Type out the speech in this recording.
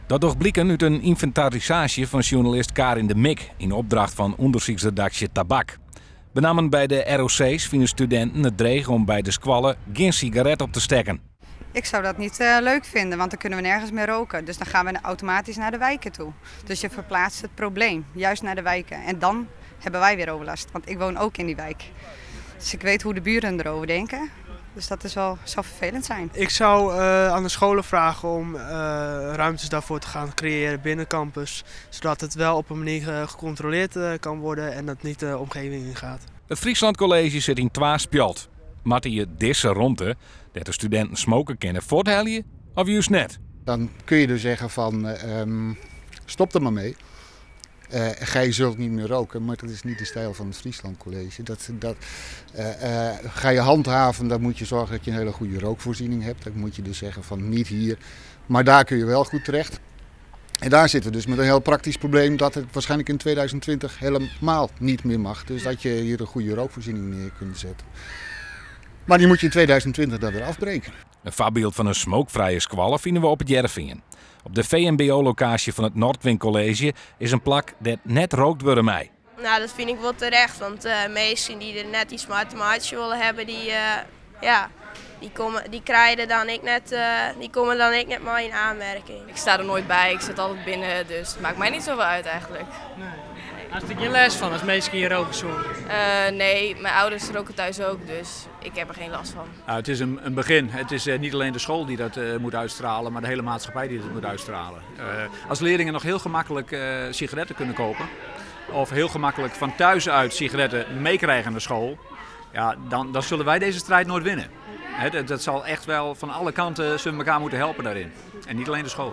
Dat docht bliken út in ynventarisaasje fan sjoernalist Karin de Mik yn opdracht fan ûndersyksredaksje Tabak. Benammen by de ROC's fine studinten it dreech om by de skoalle gjin sigaret op te stekken. Ik zou dat niet leuk vinden, want dan kunnen we nergens meer roken. Dus dan gaan we automatisch naar de wijken toe. Dus je verplaatst het probleem juist naar de wijken. En dan hebben wij weer overlast, want ik woon ook in die wijk. Dus ik weet hoe de buren erover denken. Dus dat is wel, zou vervelend zijn. Ik zou aan de scholen vragen om ruimtes daarvoor te gaan creëren binnen campus. Zodat het wel op een manier gecontroleerd kan worden en dat niet de omgeving ingaat. It Friesland College sit yn twa spjalt. Moatte je dizze romte, dêr't de studinten smoke kinne, fuorthelje of just net? Dan kun je dus zeggen van stop er maar mee. Gij zult niet meer roken, maar dat is niet de stijl van het Friesland College. Dat ga je handhaven, dan moet je zorgen dat je een hele goede rookvoorziening hebt. Dan moet je dus zeggen van niet hier, maar daar kun je wel goed terecht. En daar zitten we dus met een heel praktisch probleem dat het waarschijnlijk in 2020 helemaal niet meer mag. Dus dat je hier een goede rookvoorziening neer kunt zetten. Maar die moet je in 2020 dan weer afbreken. In foarbyld fan in smookfrije skoalle fine we op It Hearrenfean. Op de VMBO-lokaasje fan it Nordwin College is in plak dêr't net rookt wurde mei. Nou, dat vind ik wel terecht, want minsken dy't der net yts mei te meitsjen wolle hawwe, dy, ja, dy, komme, dy krije dan ek net, dy komme dan ek net mei yn oanmerking. Ik sta er nooit by, ik sit altyd binnen, dus it makket my net safolle út eigentlik. Nee. Hast der gjin lêst fan as minsken hjir roke soene? Nee, mijn ouders roken thuis ook, dus ik heb er geen last van. Nou, het is een begin. Het is niet alleen de school die dat moet uitstralen, maar de hele maatschappij die dat moet uitstralen. Als leerlingen nog heel gemakkelijk sigaretten kunnen kopen, of heel gemakkelijk van thuis uit sigaretten meekrijgen naar school, ja, dan zullen wij deze strijd nooit winnen. Dat zal echt wel van alle kanten zullen we elkaar moeten helpen daarin. En niet alleen de school.